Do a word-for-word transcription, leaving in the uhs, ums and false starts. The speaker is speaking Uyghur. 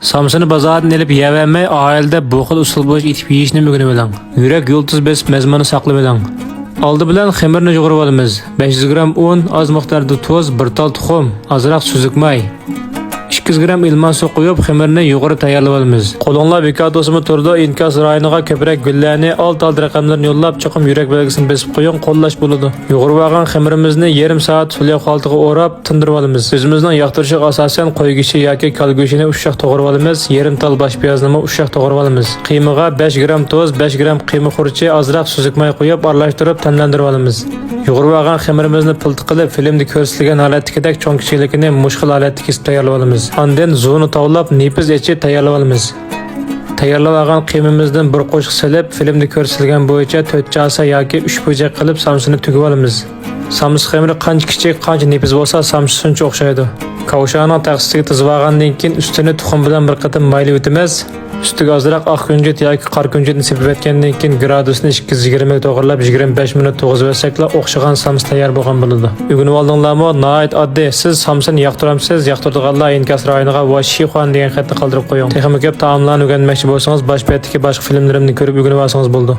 سامسىنى بازاردىن ئېلىپ يەۋەرمەي، ئائىلىدە بۇ خىل ئۇسۇل بويىچە ئېتىپ يېيىشنى ئۆگىنىۋېلىڭ. يۈرەك يۇلتۇز بېسىپ مەزمۇننى ساقلىۋېلىڭ. ئالدى بىلەن خېمىرنى يۇغۇرۇۋالىمىز. بەش يۈز گرام ئۇن، ئاز مىقداردا تۇز، بىر تال تۇخۇم، ئازراق سۈزۈك ماي، ئىككى يۈز گرام ئىلمان سۇ قۇيۇپ، خېمىرنى يۇغۇرۇپ تەييارلىۋالىمىز. قولۇڭلار بىكار تۇرسىمۇ تۇرىدۇ، ئىنكاس رايونىغا كۆپرەك گۈللەرنى، ئالتە ئالتە رەقەملىرىنى يوللاپ، چوقۇم يۈرەك بەلگىسىنى بېسىپ قويۇڭ، قوللاش بولىدۇ. يۇغۇرۇۋالغان خېمىرىمىزنى يېرىم سائەت سۇلياۋ خالتىغا ئوراپ، تىندۇرۇۋالىمىز. ئۆزىمىزنىڭ ياقتۇرۇشىغا ئاساسەن، قوي گۆشى ياكى كالا گۆشىنى ئۇششاق توغرىۋالىمىز، يېرىم تال باش پىيازنىمۇ ئۇششاق توغرىۋالىمىز. قىيمىغا بەش گرام تۇز، بەش گرام قىيما خۇرۇچى، ئازراق سۈزۈك ماي قۇيۇپ، ئارىلاشتۇرۇپ، تەملەندۈرۈۋالىمىز. يۇغۇرۇۋالغان خېمىرىمىزنى پىلتە قىلىپ، فىلىمدە كۆرسىتىلگەن ھالەتتىكىدەك چوڭ كىچىكلىكىنى مۇشۇ خىل ھالەتتە كېسىپ تەييارلىۋالىمىز. ئاندىن زۇنى تاۋلاپ، نېپىز ئېچىپ تەييارلىۋالىمىز. تەييارلىۋالغان قىيمىمىزدىن بىر قوشۇق سېلىپ، فىلىمدە كۆرسىتىلگەن بويىچە تۆت چاسا ياكى ئۈچ بۇرجەك قىلىپ، سامسىنى تۈگۈۋالىمىز. سامسا خېمىرى قانچە كىچىك، قانچە نېپىز بولسا، سامسا شۇنچە ئوخشايدۇ. كاۋشانىڭ تەخسىسىگە تىزىۋالغاندىن كېيىن، ئۈستىنى تۇخۇم بىلەن بىر قېتىم مايلاۋېتىمىز. ئۈستىگە ئازراق ئاق كۈنجۈت ياكى قارا كۈنجۈتنى سېپىۋەتكەندىن كېيىن، گرادۇسنى ئىككى يۈز يىگىرمىگە توغرىلاپ، يىگىرمە بەش مىنۇت تۇرغۇزۇۋەتسەكلا، ئوخشىغان سامسا تەييار بولغان بولىدۇ. ئۆگىنىۋالدىڭلارمۇ؟ ناھايىتى ئاددىي. سىز سامسىنى ياقتۇرامسىز؟ ياقتۇرىدىغانلار ئىنكاس رايونىغا ۋاشىخۇەن دېگەن خەتنى قالدۇرۇپ قويۇڭ. تېخىمۇ كۆپ تائاملارنى ئۆگەنمەكچى بولسىڭىز، باش بەتتىكى باشقا فىلىملىرىمنى كۆرۈپ ئۆگىنىۋالسىڭىز بولىدۇ.